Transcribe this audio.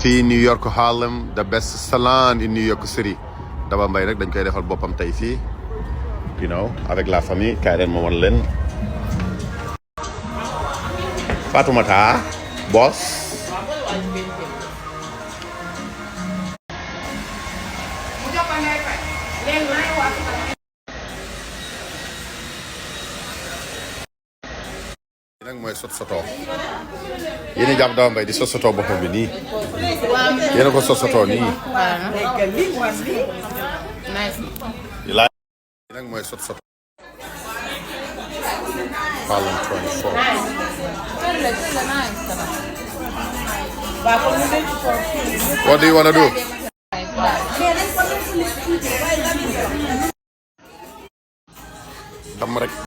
fii New York Harlem the best salon in New York City Daba Mbaye rek dañ koy defal boppam tey fii you know avec la famille kaay leen ma wan leen Fatoumata boss nag mooy sot soto yéen a jàpp Daba Mbaye di sot soto boppam bi nii yéen a ko sot soto nii nag mooy sot soto Harlem 24 what do you want to do xam rek